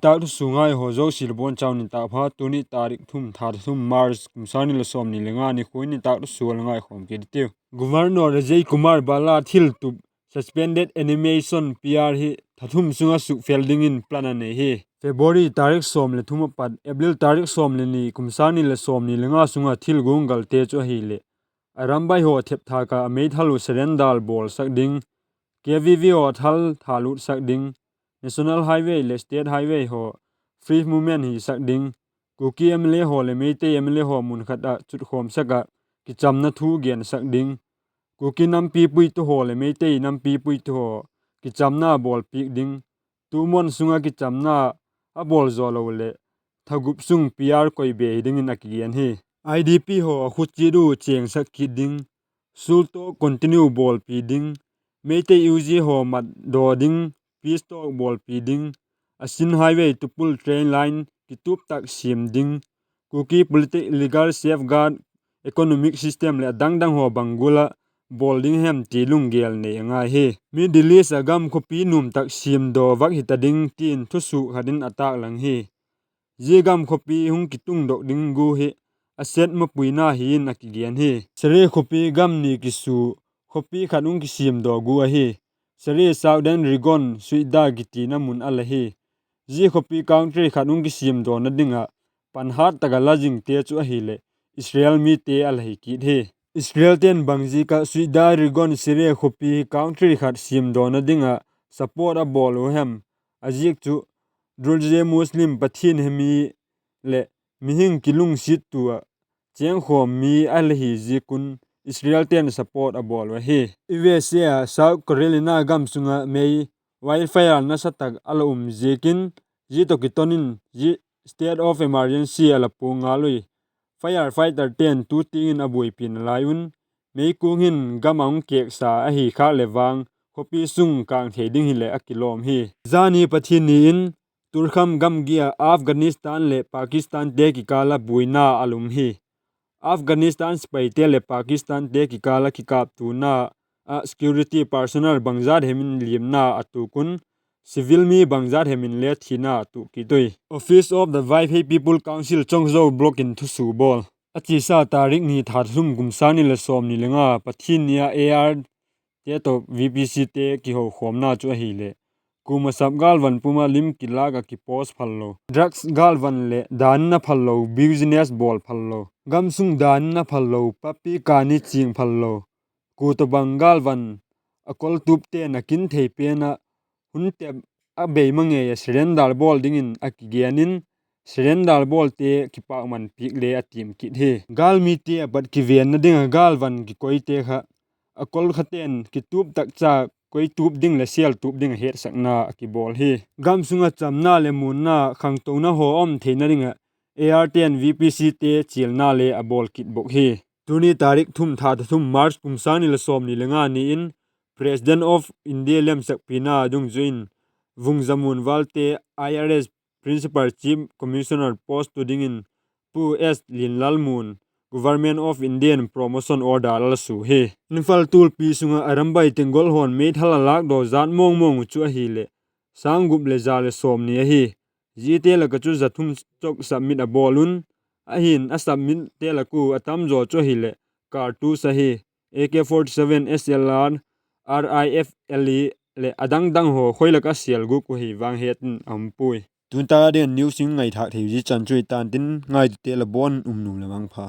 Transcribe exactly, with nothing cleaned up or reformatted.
Nitâk thusua ngai haw zosia le bawn chau nitâk pha. Tuni tarik thum, tha thum March, kum sâng ni le sawmni le nga nikhua in nitâk thusua la ngaikhawm kit i tiu. Governor Ajay Kumar Bhalla thiltup suspended animation P R hi tha thum sung ah sukfel dingin plan a nei hi. February tarik sawm le thum apat April tarik sawm le ni, kum sâng ni le sawmni le nga sung ah thilguanggalte chu ahileh, Arambai haw thepthâk ah a meithal uh surrender bawlsak ding, K V V haw thal thalutsak ding, National Highway leh State Highway haw free movement hisak ding, Kuki M L A haw leh Meitei M L A haw mun khat ah chutkhawmsak ah kichamna thu gensak ding, Kuki nampi puitu haw leh Meitei nampi puitu haw kichamna bawlpiak ding, tu mun sung ah kichamna a bawl zaw lo leh tha gup sung P R koi be hi dingin a kigen hi. I D P haw a khuchiat uh chêngsak kit ding, sultawk continue bawlpi ding, Meitei U G haw matdaw ding, peace talk bawlpi ding, a sin highway, Tupul train line kitup tak siam ding, Kuki political safeguard, economic system leh a dang dang haw bang gual ah bawl ding hem ti lunggel nei a ngai hi. Middle East ah gam khawpi nuam tak siamdaw vak hita ding tin thusua khat in a tâklang hi. Zia gam khawpi hung kitungdok ding gu hi a set mapuina hi in a kigen hi. Syria khawpi gam ni kisu khawpi khat hung kisiamdaw gu ahi. Syria Southern Region Suida kitina mun a la hi. Zia khawpi country khat hung kisiamdawna ding ah panhat tak ah la zingte chu ahileh Israel mite a la hi kit hi. Israelte'n bangziak ah Suida Region Syria khawpi country khat siamdawna ding ah support a bawl u hem? A ziak chu Druze Muslim Pathian hemi leh mihing kilungsiattu ah chêngkhawm mi a la hi ziak un Israelte'n support a bawl u ahi. U S A ah South Carolina gam sung ah mei wildfire nasa tak a la um ziakin, zia tawh kiton in zia state of emergency a la puang ngal ui. Firefighterte'n tu tiang in a buaipi nalai un, meikuang hin gam a hung kêksa ahi khâk leh vang khawpi sung kâng thei ding hileh a kilawm hi. Zani Pathian ni in Turkham gamgi ah Afghanistan leh Pakistante kikâl ah buaina a la um hi. Afghanistan sipaite leh Pakistante kikâl ah kikâptuana ah security personnel bangzat hem in liamna a tuak un, civil mi bangzat hem in le thina a tuak kit ui. Office of the Vaiphei People Council Chongzo Block in thusua bawl. A chiasa tarik ni, tha thum, kum sâng ni leh sawmni le nga, Pathian ni ah A R te tawh V P Cte kihokhawmna chu ahileh, kuama sap gâlvan pum ah lim kilâk ah kipost phal lo, drugs gâlvan leh dan in a phal lo, business bawl phal lo, gamsung dan in a phal lo, papi kani ching phal lo, kua tawhbang gâlvan a koltupte'n a kin thei pen ah hun tep a bei ma ngei ah surrender bawl dingin a kigen in, surrender bawlte kipâkman piak le a tiam kit hi. Gâlmite a pat kivenna ding ah gâlvan kikoite kha a kol khate'n kitup tak cha koi tup ding leh sêl tup ding a hetsakna a kibawl hi. Gamsung ah chamna leh muanna, khangtona haw um theina ding ah A R te'n V P Cte chialna le a bawl kit bawk hi. Tuni tarik thum, tha thum, March, kum sâng ni leh sawmni le nga ni in President of India lemsakpina dungzui in Vungzamuan Valte I R S Principal Chief Commissioner post tu dingin Pu S Linlalmuan Government of India in promotion order a la sua hi. Imphal tualpi sung ah Arambai Tenggol hawn meithal a lâkdaw zat mawngmawng uh chu ahileh, sâng gup leh za leh sawmni ahi. Ziate lak ah chu za thum chawk submit a bawl un, ahi'n a submitte lak ua a tamzaw chu ahileh cartouche ahi, A K forty-seven, S L R, R I F L E leh a dang dang haw khoi lak ah sêl guk uh hi vang het in a um puai. Tuni tak a ding news in ngaithâk thei zia chan chu hi ta'n tin, ngaitute la bawn un um nuam leh mangpha.